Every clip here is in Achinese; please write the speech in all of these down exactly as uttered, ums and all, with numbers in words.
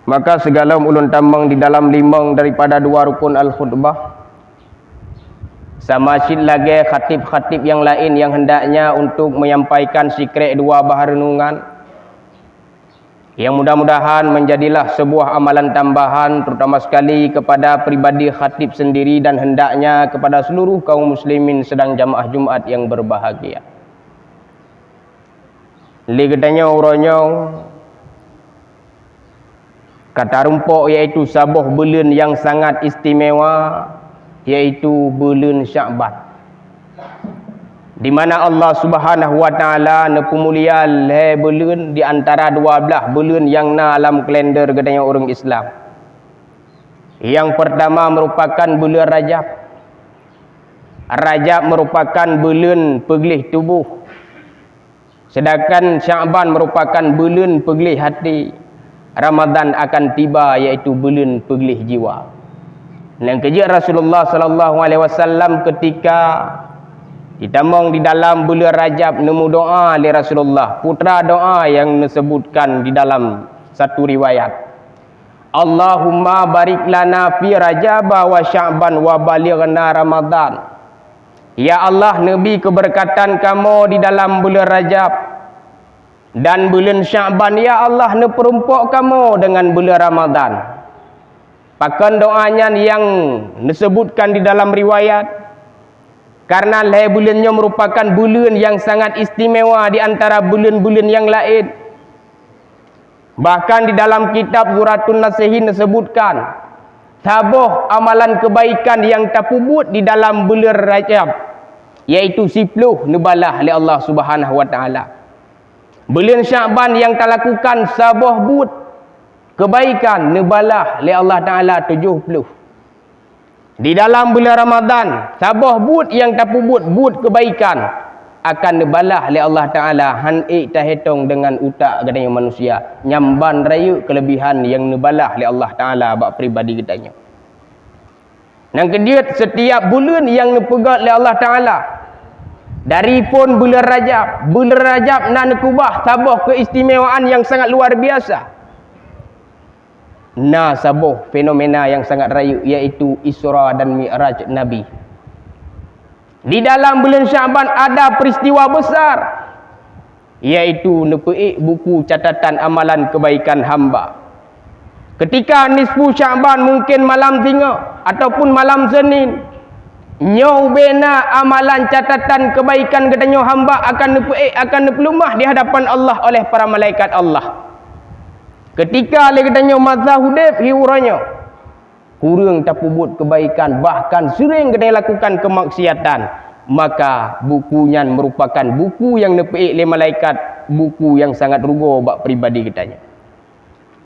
Maka sigohlom ulôn tamong di dalam limong daripada dua rukun al-khutbah, sama cit lagée khatib-khatib nyang laén nyang hendaknya untuk menyampaikan sikrék dua bah reunungan, yang mudah-mudahan menjadilah sebuah amalan tambahan, terutama sekali kepada pribadi khatib sendiri dan hendaknya kepada seluruh kaum muslimin sedang jamaah Jumat yang berbahagia. Lé geutanyoe uroe nyoe ka tarumpok, yaitu saboh buleuen nyang sangat istimewa, yaitu buleuen Sya'ban, di mana Allah Subhanahu wa Ta'ala neupeumulia lhée buleuen di antara dua blaih buleuen nyang na lam kalender geutanyoe ureuëng Islam. Nyang peurtama meurupakan buleuen Rajab. Rajab meurupakan buleuen peugleh tuboh. Sedangkan Sya'ban meurupakan buleuen peugleh até. Ramadan akan tiba, yaitu buleuen peugleh jiwa. Nyang keujeuet Rasulullah sallallahu alaihi wasallam ketika jitamong di dalam buleuen Rajab neumeudoá lé Rasulullah, putra doá nyang neuseubutkan di dalam satu riwayat, "Allahumma barik lana fi Rajaba wa Sya'ban wa balighna Ramadan." Ya Allah, neubi keubeureukataan kamoe di dalam buleuen Rajab dan buleuen Sya'ban, ya Allah, neupeurumpok kamoe deungon buleuen Ramadan. Pakon doá nyan nyang neuseubutkan di dalam riwayat? Kareuna lhée buleuen nyoe meurupakan buleuen nyang sangat istimewa di antara buleuen-buleuen nyang laén. Bahkan di dalam kitab Duratun Nasihin neuseubutkan, saboh amalan keubaikan nyang tapeubuet di dalam buleuen Rajab, yaitu siploh neubalah lé Allah Subhanahu wa Ta'ala. Buleuen Sya'ban nyang talakukan saboh buet keubaikan neubalah lé Allah Ta'ala tujoh ploh. Di dalam buleuen Ramadan, saboh buet nyang tapeubuet buet keubaikan akan neubalah lé Allah Ta'ala hán ék tahétong deungon utak geutanyoe manusia. Nyan ban rayeuk keuleubihan nyang neubalah lé Allah Ta'ala bak pribadi geutanyoe. Nyang keujeuet, setiap buleuen nyang neupeugét lé Allah Ta'ala, dari phon buleuen Rajab, buleuen Rajab na neukeubah saboh keistimewaan nyang sangat luar biasa. Na saboh fenomena nyang sangat rayeuk, yaitu Isra dan Mi'raj Nabi. Di dalam buleuen Sya'ban ada peristiwa besar, yaitu neupeuék buku catatan amalan keubaikan hamba. Keutika nisfu Sya'ban, mungken malam singoh ataupun malam Senin, nyoe ubena amalan catatan keubaikan geutanyoe hamba akan neupeuék, akan neupeuleumah di hadapan Allah oleh para malaikat Allah. Keutika lé geutanyoe masa udeb hi uroe nyoe, kureueng tapeubuet keubaikan, bahkan seuréng geutanyoe lakukan keumaksiatan, maka buku nyan meurupakan buku nyang neupeuék lé malaikat, buku nyang sangat rugoe bak pribadi geutanyoe.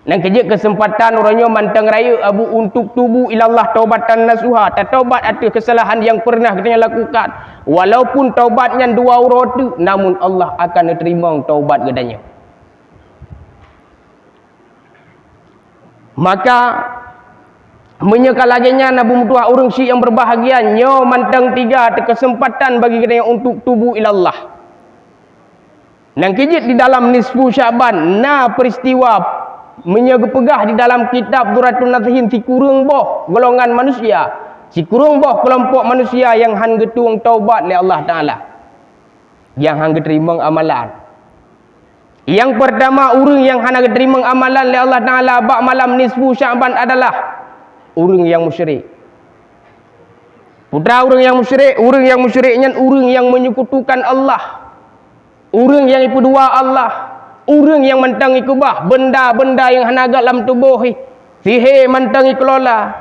Nyang keujeuet, keuseumpatan uroe nyoe mantong rayeuk, Abu, untuk tubu ilallah taubatan nasuha, tatobat ateueh keusalahan nyang peureunah geutanyoe lakukan. Walaupun taubat nyan dua uroe teuk, namun Allah akan neuteurimong taubat geutanyoe. Maka, meunyoe ka lagée nyan, Abu meutuwah, ureuëng syik nyang beurbahagia, nyoe mantong tiga teukeuseumpatan bagi geutanyoe untuk tubu ilallah. Nyang keujeuet, di dalam nisfu Sya'ban na peuristiwa, meunyoe geupeugah di dalam kitab Duratun Nasihin, sikureueng boh golongan manusia, sikureueng boh keulompok manusia nyang hán geutueng taubat lé Allah Ta'ala, nyang hán geuteurimong amalan. Nyang peurtama, ureuëng nyang hana geuteurimong amalan lé Allah Ta'ala bak malam nisfu Sya'ban adalah ureuëng nyang musyrik. Putra ureuëng nyang musyrik, ureuëng nyang musyrik nyan ureuëng nyang menyekutukan Allah. Ureuëng nyang ipeudua Allah, ureuëng nyang mantong ikeubah benda-benda nyang hana gét lam tuboh jih, sihé mantong ikelola.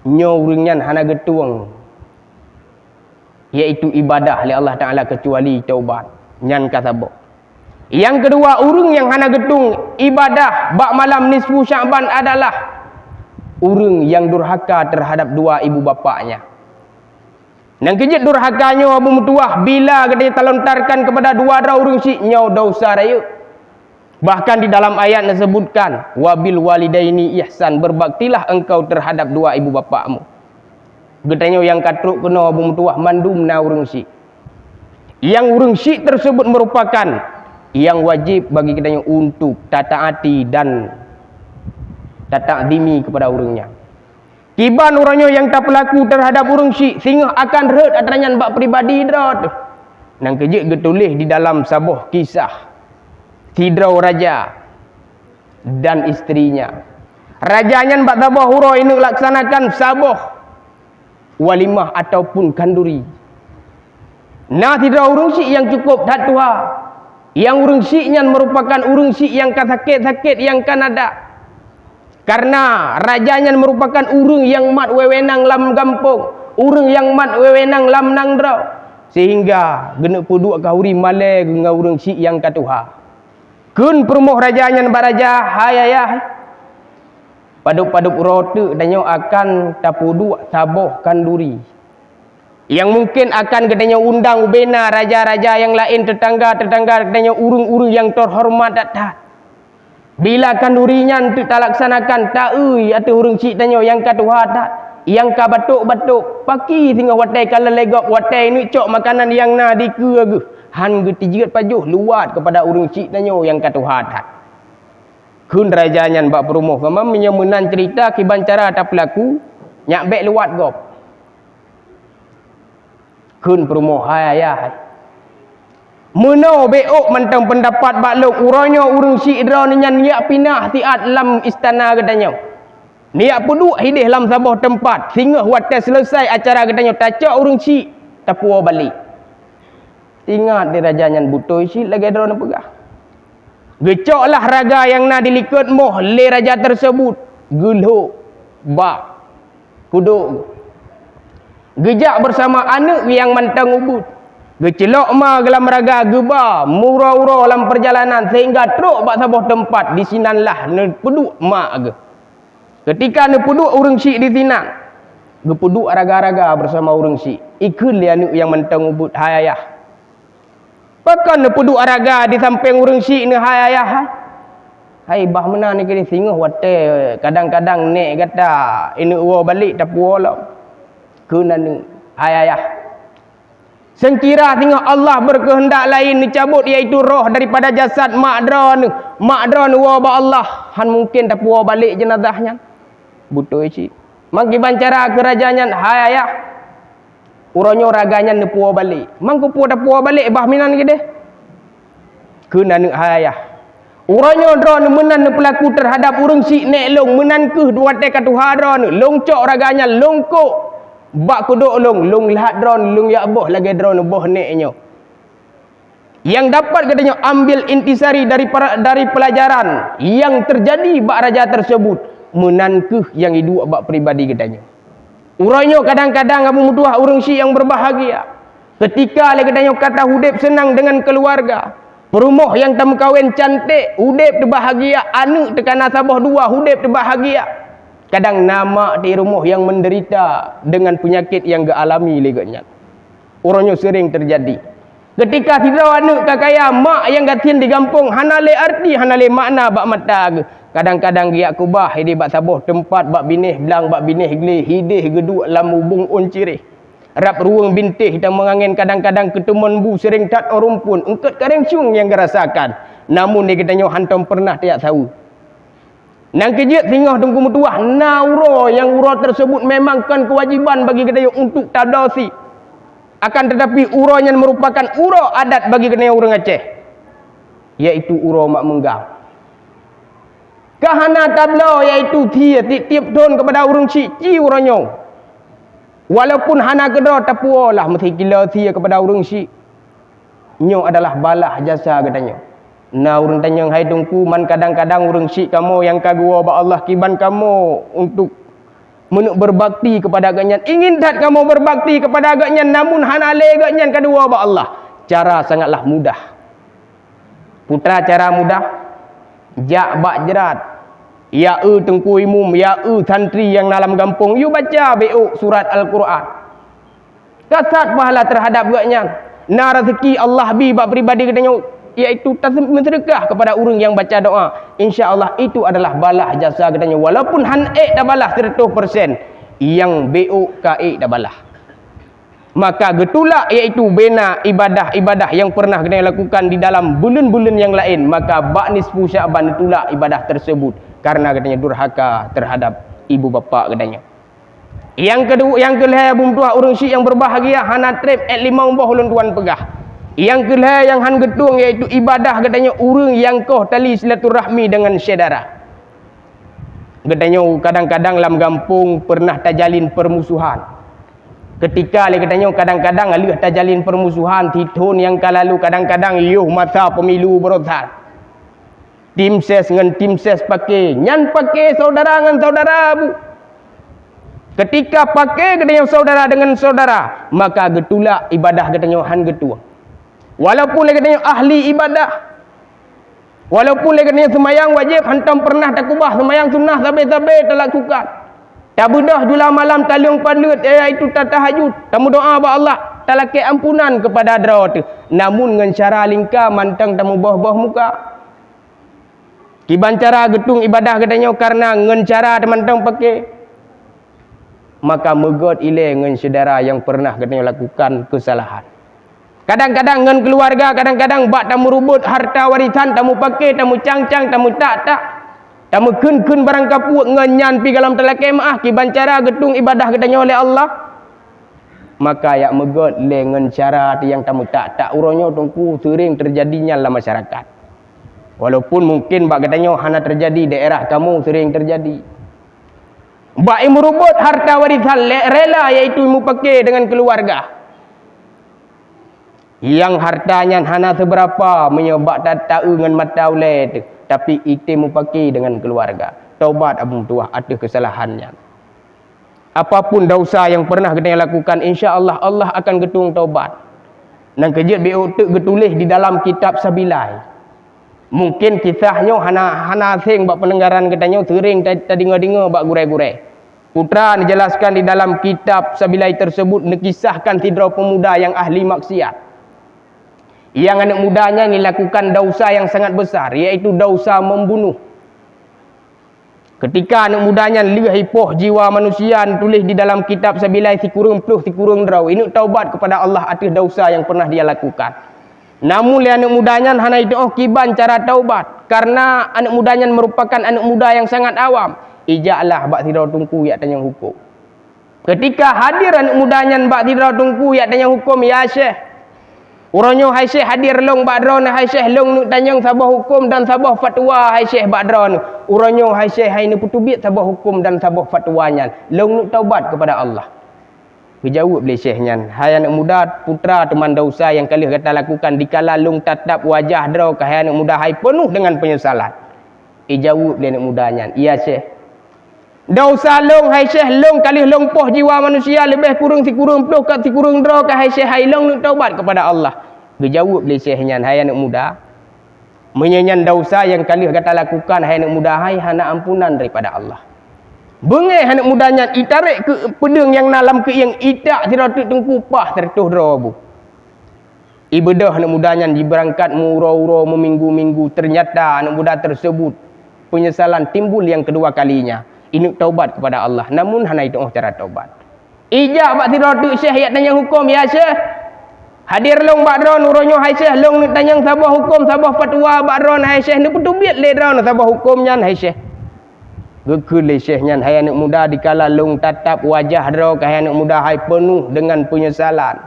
Nyoe ureuëng nyan hana geutueng, yaitu ibadah lé Allah Ta'ala keucuali taubat, nyan ka saboh. Nyang keudua, ureuëng nyang hana geutueng ibadah bak malam nisfu Sya'ban adalah ureuëng nyang durhaka teuhadap dua ibu bapaknya. Nyang keujeuet durhaka nyoe, Abu meutuwah, bila geutanyoe talontarkan keupada dua droe ureuëng syik, nyoe desya rayeuk. Bahkan di dalam ayat neuseubutkan, "Wa bil walidaini ihsan, berbaktilah engkau terhadap dua ibu bapakmu." Geutanyoe nyang ka trok keunoe, Abu meutuwah, mandum na ureuëng syik. Nyang ureuëng syik teuseubut meurupakan nyang wajéb bagi geutanyoe untuk tataati dan tatakzimi keupada ureuëng nyan. Kiban uroe nyoe nyang tapeulaku teuhadab ureuëng syik singoh akan rhot atra nyan bak pribadi droe teuh. Nyang keujeuet geutuléh di dalam saboh kisah sidroe raja dan istrinya. Raja nyan bak saboh uroe ineuk laksanakan saboh walimah ataupun khanduri. Na sidroe ureuëng syik nyang cukôp that tuha, nyang ureuëng syik nyan meurupakan ureuëng syik nyang ka sakét-sakét nyang ka nadak. Kareuna raja nyan meurupakan ureuëng nyang mat wewenang lam gampông, ureuëng nyang mat wewenang lam nanggroe, seuhingga geuneuk peuduek khanduri malée ngon ureuëng syik nyang ka tuha. Kheun peurumoh raja nyan bak raja, "Hai ayah, padub-padub uroe teuk tanyoe akan tapeuduek saboh khanduri nyang mungken akan geutanyoe undang ubena raja-raja nyang laén, teutangga-teutangga geutanyoe, ureuëng-ureuëng nyang teuhoreumat that-that. Bila khanduri nyan teuk talaksanakan, taeu ateueh ureuëng syik tanyoe nyang ka tuha that, nyang ka batôk-batôk, paki singoh watée ka lalée gob, watée ineuk cok makanan nyang na dikeue geuh, han geutijeuet pajoh luwat keupada ureuëng syik tanyoe nyang ka tuha that." Kheun raja nyan bak peurumoh, "Meunyoe nyang meunan ceurita kiban cara tapeulaku, nyak bék luwat gob." Kheun peurumoh, "Hai ayah, meunoe bék ôk mantong peundapat bak lôn, uroe nyoe ureuëng syik droeneuh nyan neujak pinah siat lam istana geutanyoe. Neujak peuduek hideh lam saboh teumpat, singoh watée seuleusai acara geutanyoe tacok ureuëng syik tapuwoe balek." Ingat di raja nyan beutôi cit lagée droeneuh peugah. Geucoklah raga nyang na di likot moh lé raja teuseubut, geulhok bak kudok. Geujak beusama aneuëk nyang mantong ubit. Geuceulok ma geuh lam raga, geuba meuuroe-uroe lam peurjalanan seuhingga trok bak saboh teumpat, disinanlah neupeuduek mak geuh. Keutika neupeuduek ureuëng syik disinan, geupeuduek raga-raga beusama ureuëng syik. Ikheun lé aneuëk nyang mantong ubit, "Hai ayah, pakon neupeuduek raga di sampéng ureuëng syik neuh, hai ayah? Hai, bah meunan nyoe keudeh, singoh watée kadang-kadang nék gata ineuk woe balek tapuwoe lom." Kheun aneuëk, "Hai ayah, seukira singoh Allah beukeuheundak laén neucabot, yaitu roh daripada jasad mak droeneuh, mak droeneuh woe bak Allah, han mungken tapuwoe balek jeunazah nyan." Beutôi cit. Meukiban cara keu raja nyan, "Hai ayah, uroe nyoe raga nyan neupuwoe balek. Mangkeupeue tapuwoe balek bah meunan keudeh?" Kheun aneuëk, "Hai ayah, uroe nyoe droeneuh meunan neupeulaku teuhadab ureuëng syik nék lôn, meunan kheueh watée ka tuha droeneuh, lôn cok raga nyan lôn kok bak kudok lôn, lôn lhat droeneuh, lôn jak boh lagée droeneuh boh nék nyoe." Nyang dapat geutanyoe ambil intisari dari para, dari pelajaran nyang teujadi bak raja teuseubut, meunan kheueh nyang iduek bak pribadi geutanyoe. Uroe nyoe kadang-kadang kamoe meutuwah ureuëng syik nyang beubahgia. Keutika lé geutanyoe ka taudeb seunang deungon keuluwarga, peurumoh nyang tameukawen canték, udeb teubahagia, aneuëk teuka na saboh dua, udeb teubahagia. Kadang na mak di rumoh nyang meudeurita deungon peunyakét nyang geualami lé geuhnyan. Uroe nyoe seuréng teujadi. Keutika sidroe aneuëk ka kaya, mak nyang gasien di gampông hana lé arti, hana lé makna bak mata geuh. Kadang-kadang geujak keubah hideh bak saboh teumpat, bak binéh blang, bak binéh glé, hideh geuduek lam ubông ôn cireh. Rab ruweueng bintéh tameungangén, kadang-kadang keuteumon bu seuréng that 'oh rumpun, eungkôt karéng syueng nyang geurasakan. Namun di geutanyoe hántom peureunah tajak saweue. Nyang keujeuet singoh Teungku meutuwah, na uroe nyang uroe teuseubut memang kon keuwajéban bagi geutanyoe untuk tabloe sie. Akan teutapi uroe nyan meurupakan uroe adat bagi geutanyoe ureuëng Aceh, yaitu uroe mak meunggang. Ka hana tabloe yaitu sie tieb-tieb thon keupada ureuëng syik ci uroe nyoe. Walaupun hana keudroe tapuwoe lah meusikilo sie keupada ureuëng syik. Nyoe adalah balah jasa geutanyoe. Na ureuëng tanyong, "Hai Teungku, man kadang-kadang ureuëng syik kamoe nyang ka geuwoe bak Allah kiban kamoe untuk meuneuk beubakti keupada geuhnyan. Ingin that kamoe beubakti keupada geuhnyan, namun hana lé geuhnyan ka geuwoe bak Allah." Cara sangatlah mudah. Peue cara mudah? Jak bak jrat. Ya eu Teungku Imum, ya eu santri nyang na lam gampông, yue baca bék ôk surat Al-Qur'an. Kasat pahala teuhadap geuhnyan. Na raseuki Allah bi bak pribadi geutanyoe, yaitu tasem-, meuseudeukah keupada ureuëng nyang baca doá. Insya Allah, itu adalah balah jasa geutanyoe. Walaupun han ék tabalah siratoh persen, nyang bék ôk ka ék tabalah. Maka geutulak, yaitu bena ibadah-ibadah yang pernah geutanyoe lakukan di dalam buleuen-buleuen nyang laén, maka bak nisfu Sya'ban geutulak ibadah tersebut karena geutanyoe durhaka terhadap ibu bapak geutanyoe. Nyang kedua, nyang keulhèe, Abu Meutuah, ureuëng syiek nyang berbahagia, hana treb èt limong boh ulôn tuan peugah. Nyang keulhèe nyang han geutueng, yaitu ibadah geutanyoe ureuëng nyang koh tali silaturahmi dengan syedara. Geutanyoe kadang-kadang lam gampông pernah tajalin permusuhan. Ketika lé geutanyoe kadang-kadang lheueh tajalin permusuhan, sithon nyang ka lalu, kadang-kadang yoh masa pemilu barosan. Tim ses ngon tim ses paké, nyan paké saudara ngon saudara, Bu. Ketika paké geutanyoe saudara dengan saudara, maka geutulak ibadah geutanyoe han geutueng. Walaupun lé geutanyoe ahli ibadah, walaupun lé geutanyoe seumayang wajéb hantom pernah takubah, seumayang sunnah sabé-sabé talakukan, tabeudôh jula malam taleueng paneut, yaitu tatahajud, tameudoá bak Allah, talakée ampunan keupada droe teuh, namun ngon cara lingka mantong tamuboh-boh muka. Kiban cara geutueng ibadah geutanyoe karena ngon cara teumantong paké, maka meugot ilée ngon syedara nyang pernah geutanyoe lakukan keusalahan. Kadang-kadang ngon keuluwarga, kadang-kadang bak tameurubot harta warisan, tamupaké, tamucang-cang, tameutak-tak, tameukheun-kheun barang kapuek, ngon nyan pih gohlom talakée meuáh. Kiban cara geutueng ibadah geutanyoe lé Allah, maka jak meugot lé ngon cara nyang tameutak-tak. Uroe nyoe Teungku seuring teujadi nyan lam masyarakat. Walaupun mungken bak geutanyoe hana teujadi, daerah kamoe seuring teujadi. Bak imeurubot harta warisan lé-, rela, yaitu imupaké deungon keuluwarga. Nyang harta nyan hana seubeurapa meunyoe bak ta-, taeu ngon mata ulée teuh, tapi item mupaké deungon keuluwarga. Tobat Abu Meutuah ateueh keusalahan nyan. Apapun dosa nyang pernah geutanyoe lakukan, insya Allah, Allah akan geutueng tobat. Nyang keujeuet beu teuk geutuléh di dalam kitab Sabilai. Mungken kisah nyoe hana, hana aseng bak peundengaran geutanyoe, seuring ta-, tadeungoe-deungoe bak gurée-gurée. Putra neujelaskan di dalam kitab Sabilai tersebut neukisahkan sidroe peumuda nyang ahli maksiat. Nyang aneuëk muda nyan dilakukan dosa nyang sangat besar, yaitu dosa membunuh. Keutika aneuëk muda nyan lheueh ipoh jiwa manusia, neutuléh di dalam kitab Sabilai sikureueng ploh sikureueng droe, ineuk taubat keupada Allah ateueh dosa nyang pernah dia lakukan. Namun lé aneuëk muda nyan hana jiteuoh kiban cara taubat, kareuna aneuëk muda nyan meurupakan aneuëk muda nyang sangat awam. Ijaklah bak sidroe teungku jak tanyong huköm. Keutika hadir aneuëk muda nyan bak sidroe teungku jak tanyong huköm, "Ya Syekh, uroe nyoe hai Syekh hadir lôn bak droeneuh, hai Syekh, lôn neuk tanyong saboh huköm dan saboh fatwa, hai Syekh, bak droeneuh. Uroe nyoe hai Syekh hai neupeuteubiet saboh huköm dan saboh fatwa nyan, lôn neuk taubat keupada Allah." Geujaweueb lé Syekh nyan, "Hai aneuëk muda, putra teuma dosa nyang ka lheueh gata lakukan dikala lôn tatap wajah droe kah hai aneuëk muda hai peunoh deungon peunyesalan." Ijaweueb lé aneuëk muda nyan, "Ya Syekh, dosa lôn hai Syekh, lôn ka lheueh lôn poh jiwa manusia leubeh kureueng sikureueng ploh ka sikureueng droe kah hai Syekh hai, lôn neuk taubat keupada Allah." Geujaweueb lé Syekh nyan, "Hai aneuëk muda, meunyoe nyan dosa nyang ka lheueh gata lakukan hai aneuëk muda hai, hana ampunan daripada Allah." Beungéh aneuëk muda nyan itarek keu peudeueng nyang na lam keuieng, itak sidroe teuk teungku, paih sireutôh droe bu. Ibeudôh aneuëk muda nyan jibeurangkat meuuroe-uroe, meuminggu-minggu, teunyata aneuëk muda teusebut peunyesalan timbul nyang keudua kalinya. Ineuk taubat keupada Allah, namun hana jiteuoh cara taubat. Ijak bak sidroe teuk syekh jak tanyong huköm, "Ya Syekh, hadir lôn bak droeneuh uroe nyoe hai Syekh, lôn neuk tanyong saboh huköm, saboh fatwa bak droeneuh hai Syekh, neupeuteubiet lé droeneuh saboh huköm nyan hai Syekh." Geukheun lé syekh nyan, "Hai aneuëk muda, dikala lôn tatap wajah droe kah hai aneuëk muda hai peunoh deungon peunyesalan."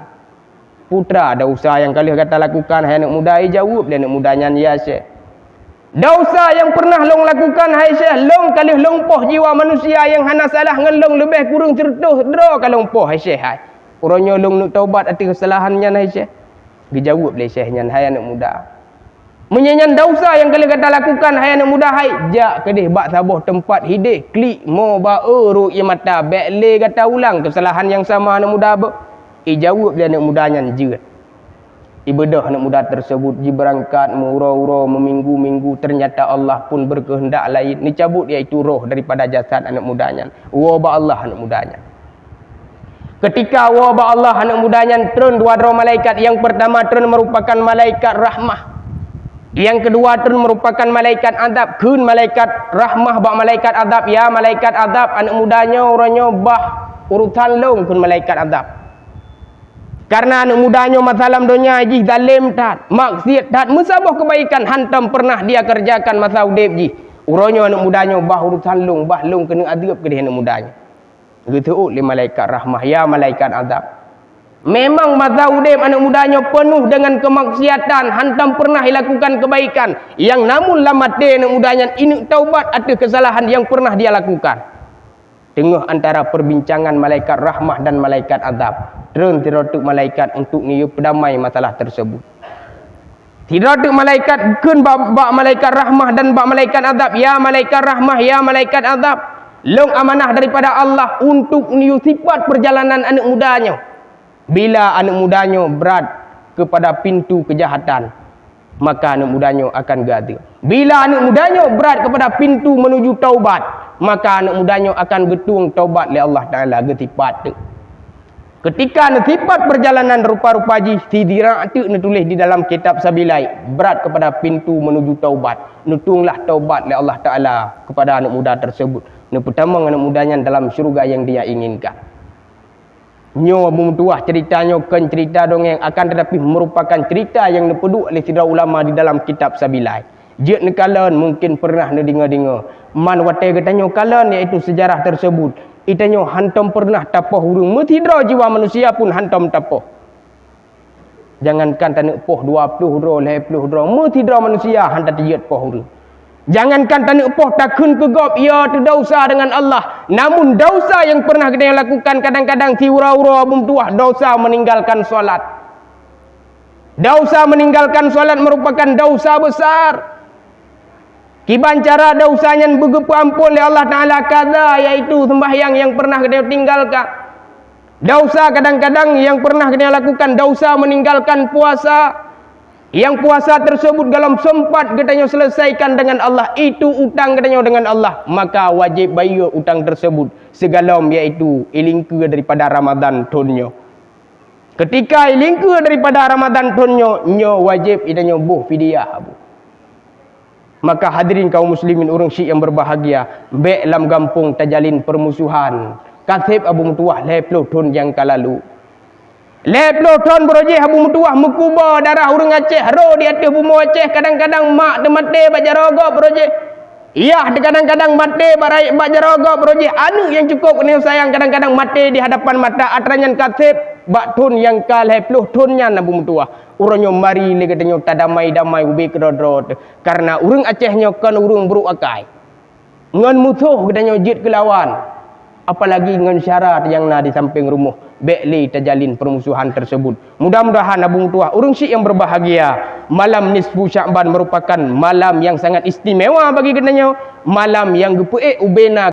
"Putra, dosa nyang ka lheueh gata lakukan hai aneuëk muda?" Ijaweueb lé aneuëk muda nyan, "Ya Syekh, dosa nyang pernah lôn lakukan hai Syekh, lôn ka lheueh lôn poh jiwa manusia nyang hana salah ngon lôn leubeh kureueng sireutôh droe ka lôn poh hai Syekh hai. Uroe nyoe lôn neuk taubat ateueh keusalahan nyan hai Syekh." Geujaweueb lé syekh nyan, "Hai aneuëk muda, meunyoe nyan dosa nyang ka lheueh gata lakukan hai aneuëk muda hai, jak keudeh bak saboh teumpat hideh, klik mo ba e rot ie mata, bék lé gata ulang keusalahan nyang sama aneuëk muda beuh." Ijaweueb lé aneuëk muda nyan, "Jeuet." Ibeudôh aneuëk muda teusebut jibeurangkat meuuroe-uroe, meuminggu-minggu, teunyata Allah pun beukeuheundak laén, neucabut yaitu roh daripada jasad aneuëk muda nyan. Woe bak Allah aneuëk muda nyan. Keutika woe bak Allah aneuëk muda nyan, trôn dua droe malaikat. Nyang peurtama trôn meurupakan malaikat rahmah. Nyang keudua trôn meurupakan malaikat azab. Kheun malaikat rahmah bak malaikat azab, "Ya malaikat azab, aneuëk muda nyoe uroe nyoe bah urosan lôn," kheun malaikat azab. Karena aneuk muda nyoe masa lam donya jih zalem that, maksiat that, meusaboh keubaikan hantom peureunah dia keureujakan masa udeb jih. Uroe nyoe aneuk muda nyoe bah urusan lôn, bah lôn keuneuk adeueb keudeh aneuk muda nyoe. Geuseuôt lé malaikat rahmah, "Ya malaikat azab." Memang masa udeb aneuk muda nyoe peunoh deungon keumaksiatan, hantom peureunah ilakukan keubaikan. Nyang namun lam até aneuk muda nyan ineuk taubat ateueh keusalahan nyang peureunah dia lakukan. Teungoh antara peurbincangan malaikat rahmah dan malaikat azab, treun sidroe teuk malaikat untuk neuyue peudamai masalah teurseubut. Sidroe teuk malaikat kheun bak, bak malaikat rahmah dan bak malaikat azab, "Ya malaikat rahmah, ya malaikat azab, lôn amanah daripada Allah untuk neuyue sipat peurjalanan aneuk muda nyoe. Bila aneuk muda nyoe brat keupada pintu keujahatan, maka aneuk muda nyoe akan geuadeueb. Bila aneuk muda nyoe brat keupada pintu meunuju taubat, maka aneuk muda nyoe akan geutueng taubat lé Allah Taala, geusipat teuk." Keutika neusipat peurjalanan rupa-rupa jih, sidirak teuk neutuléh di dalam kitab Sabilai, brat keupada pintu meunuju taubat. Neutuenglah taubat lé Allah Taala keupada aneuk muda teurseubut. Neupeutamong aneuk muda nyan dalam syeuruga nyang dia inginkan. Nyoe Abu Meutuwah, ceurita nyoe kon ceurita dongeng, akan teutapi meurupakan ceurita nyang neupeuduek lé sidroe ulama di dalam kitab Sabilai. Jeuet neukalon, mungken peureunah neudeungoe-deungoe. Man watée geutanyoe kalon, yaitu seujarah teurseubut, geutanyoe hantom peureunah tapoh ureuëng, meusidroe jiwa manusia pun hantom tapoh. Jangankan taneuk poh dua ploh droe, lhée ploh droe, meusidroe manusia hana tajeuet poh ureuëng. Jangankan taneuk poh takheun keu gob, "Ya, teu desya deungon Allah." Namun desya nyang peureunah geutanyoe lakukan kadang-kadang siuroe-uroe Abu Meutuwah, desya meuninggalkan salat. Desya meuninggalkan salat meurupakan desya besar. Kiban cara desya nyan beugeupeuamphon lé Allah Taala, kaza, yaitu seumbahyang nyang peureunah geutanyoe tinggalkan. Desya kadang-kadang nyang peureunah geutanyoe lakukan, desya meuninggalkan puasa. Nyang puasa teurseubut golom seumpat geutanyoe seuleusaikan deungon Allah, itu utang geutanyoe deungon Allah, maka wajéb bayeue utang teurseubut sigohlom, yaitu ilingkeue daripada Ramadhan thon nyoe. Keutika ilingkeue daripada Ramadhan thon nyoe, nyoe wajéb geutanyoe boh fidyah, Abu. Maka hadirin kaum muslimin, ureuëng syiek nyang beubahgia, bék lam gampông tajalin peurmusuhan. Ka seb Abu Meutuwah lhée ploh thon nyang ka lalu. Lhée ploh thon baroe jih Abu Meutuwah meukuba darah ureuëng Aceh, roh di ateueh bumoe Aceh, kadang-kadang mak teumaté bak jaroe gob baroe jih. Yah teu kadang-kadang maté bak rai-, bak jaroe gob baroe jih, aneuëk nyang cukôp geutanyoe sayang kadang-kadang maté di hadapan mata, atra nyan ka seb bak thon nyang ka lhée ploh thon nyan Abu Meutuwah. Uroe nyoe mari lé geutanyoe tadamai-damai ubé keudroe-droe teuh, kareuna ureuëng Aceh nyoe kon ureuëng brok akai. Ngon musoh geutanyoe jeuet keulawan, apalagi ngon syarat nyang na di sampéng rumoh, bék lé tajalin peurmusuhan teurseubut. Mudah-mudahan Abu Meutuwah, ureuëng syiek nyang beubahgia, malam nisfu Syakban meurupakan malam nyang sangat istimewa bagi geutanyoe, malam nyang geupeuék ubé na